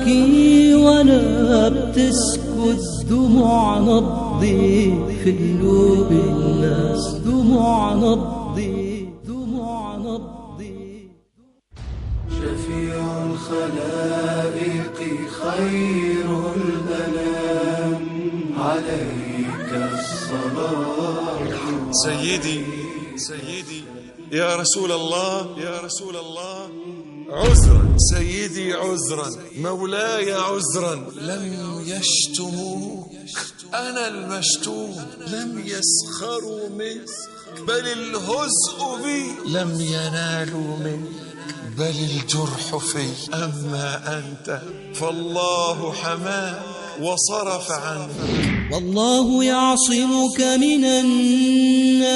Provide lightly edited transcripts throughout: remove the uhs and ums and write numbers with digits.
ببكي ولا بتسكت دموع نبضي في قلوب الناس، دموع نبضي، دموع نبضي. شفيع الخلائق خير الأنام عليك الصلاة. سيدي سيدي يا رسول الله، يا رسول الله، عذرا سيدي، عذرا مولاي، عذرا. لم يشتموك، أنا المشتوم. لم يسخروا منك، بل الهزء بي. لم ينالوا منك، بل الجرح في. أما أنت فالله حماك وصرف عنك. والله يعصمك من الناس،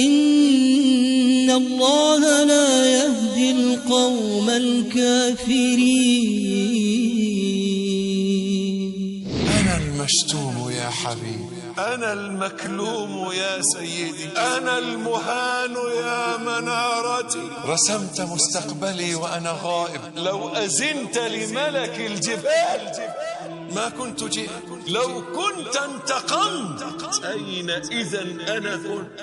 إن الله لا يهدي القوم الكافرين. أنا المشتوم يا حبيبي، أنا المكلوم يا سيدي، أنا المهان يا منارتي. رسمت مستقبلي وأنا غائب. لو أذنت لملك الجبال ما كنت جئت. لو كنت انتقمت أين إذا أنا كنت.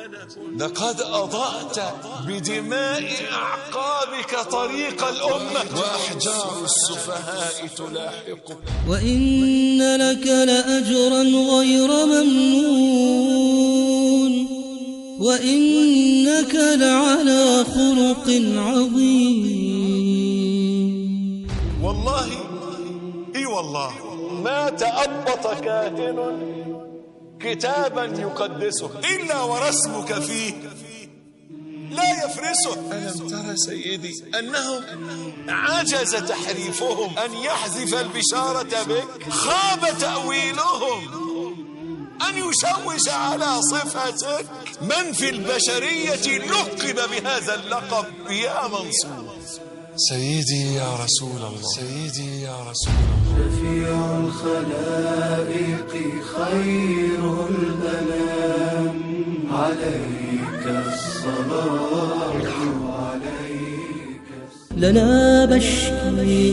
لقد أضأت بدماء أعقابك طريق الأمة، وأحجار السفهاء تلاحقك. وإن لك لأجرا غير ممنون، وإنك لعلى خلق عظيم. والله إي والله ما تأبط كاهن كتابا يقدسه إلا ورسمك فيه لا يفرسه. ألم ترى سيدي أنهم عجز تحريفهم أن يحذف البشارة بك؟ خاب تأويلهم أن يشوش على صفتك. من في البشرية لقب بهذا اللقب يا منصور؟ سيدي يا رسول الله، سيدي يا رسول الله. شفيع الخلائق خير الأنام عليك الصلاة، عليك. لنا بشكي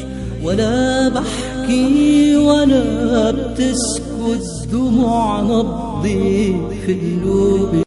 ولا بحكي ولا بتسكت دموع نبضي في قلوب